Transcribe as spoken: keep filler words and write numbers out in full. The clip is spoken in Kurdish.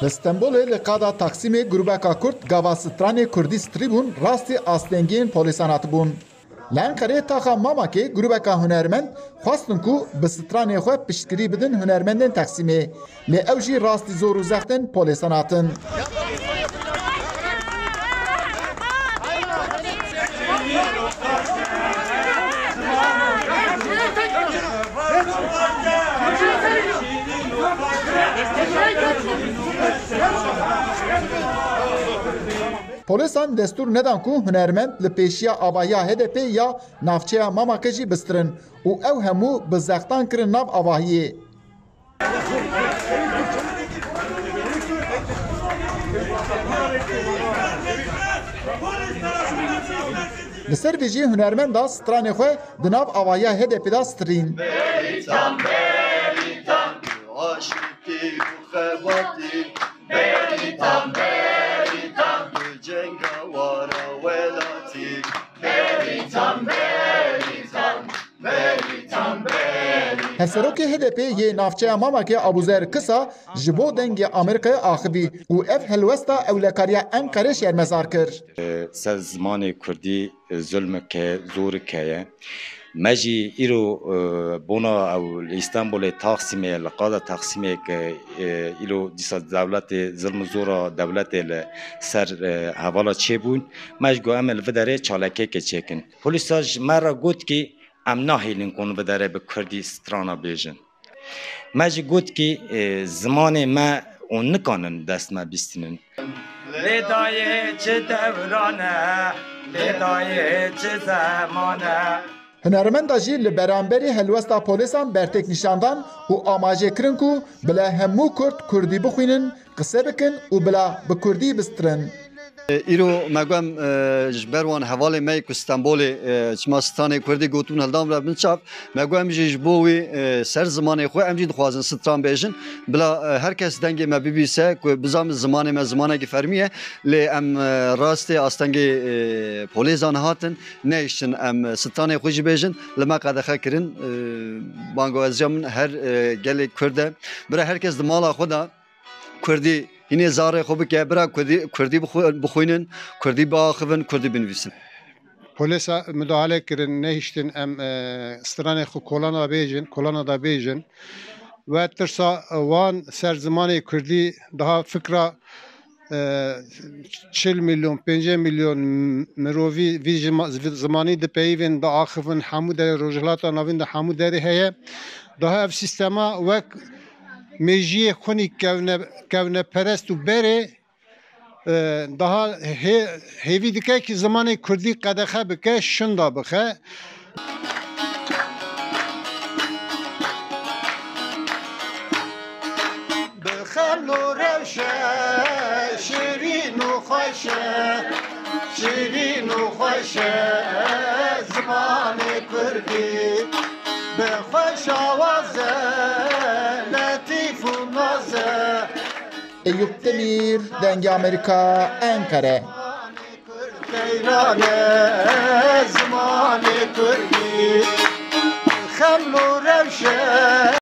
Li Stenbolê li qada Taksîmê grûbeka Kurd gava stranê Kurdî strîbûn, rastî astengiyên polîsan hatibûn. Li Enqerê taxa Mamakê grûbeka hunermend xwestin ku bi stranê xwe piştgirî bidin hunermendên Taksîmê. Lê ew jî rastî zor û zextên polîsan hatin. Polîsan destûr nedan ku hunermend li pêşiya avahiya H D P ya navçeya Mamakê jî bistirin û ew hemû bi zextan kirin nav avahiyê. Li ser vê jî hunermenda stranê xwe di nav avahiya H D P de stirîn. Beritan, beritan, aşîtî û xebatî. Beritan, beritan, bi cenga wara welatî. Beritan, beritan, beritan, beritan. Hevserokê H D P yê navçeya Mamakê Abuzer Kisa ji bo Dengê Amerîkayê axivî û ev helwesta ewlekariya Enqerê şermezar kir. Ser zimanê kurdî zulmik heye, zorik heye. Me jî îro, e, bona ew li Îstanbulê Taksîmê, li qada Taksîmê ke, e, îro dîsa dewletê, zilm û zora dewletê li ser, e, hevala çêbûn. Me jî got em ê li vê derê çalakiyekê çêkin. Polîsa ji me re got kî em nahêlin ku hûn vê derê bi kurdî strana bêjin. Me jî got kî, e, zimanê me û nikanin dest me bîstinin. Lê dayê çi dewran e, lê dayê çi zeman e. Hunermenda jî li beramberî helwesta polîsan bertêk nîşan dan û amajê kirin ku bila hemû kurd kurdî bixwînin, qise bikin û bila bi kurdî bistirin. Îro me got em, e, ji ber wan hevalê me yê ku Stenbolê, e, çima stranê kurdî gotibûn hildan re bin çav, me got em jî ji bo wî, e, ser zimanê xwe em jî dixwazin stran bêjin. Bila, e, her kes dengê me bibîse ku bizanin zimanê me zimanekî fermî ye. Lê em, e, rastê astengê, e, polêzan hatin, nehiştin em stranê xwe jî bêjin. Li me qedexe kirin, e, bangewaziya min her, e, gelê kurd e. Bira her kes di mala xwe de kurdî, hînê zarê xwe bike, bira kurdî, kurdî bixwe-, bixwînin, kurdî biaxivin, kurdî binivîsin. Polîsa mudahale kirin, nehiştin em, e, stranê xwe kolana bêjin, kolana da bêjin. We tirsa wan ser zimanê kurdî daha fikra, e, çil milyon, pêncî milyon mirovî vî jima-, vî zimanî dipeyivin, diaxivin, hemû derê Rojhilata Navîn de hemû derê heye. Daha ev sîstema wek mêjiyê xwinî kevne-, kevneperest û berê, e, daha hê-, hêvî dike ki zimanê kurdî qedexe bike, şinda bixe. Bi xeml û rewşe, şirîn û xweş e, şirîn û xweş e, zimanê kurdî. Bi xweş awaz e, letîf û naz e. Eyûp Demîr, Dengê Amerîka, Enqere. Qeyran e, zimanê kurdî. Xeml û rewşe.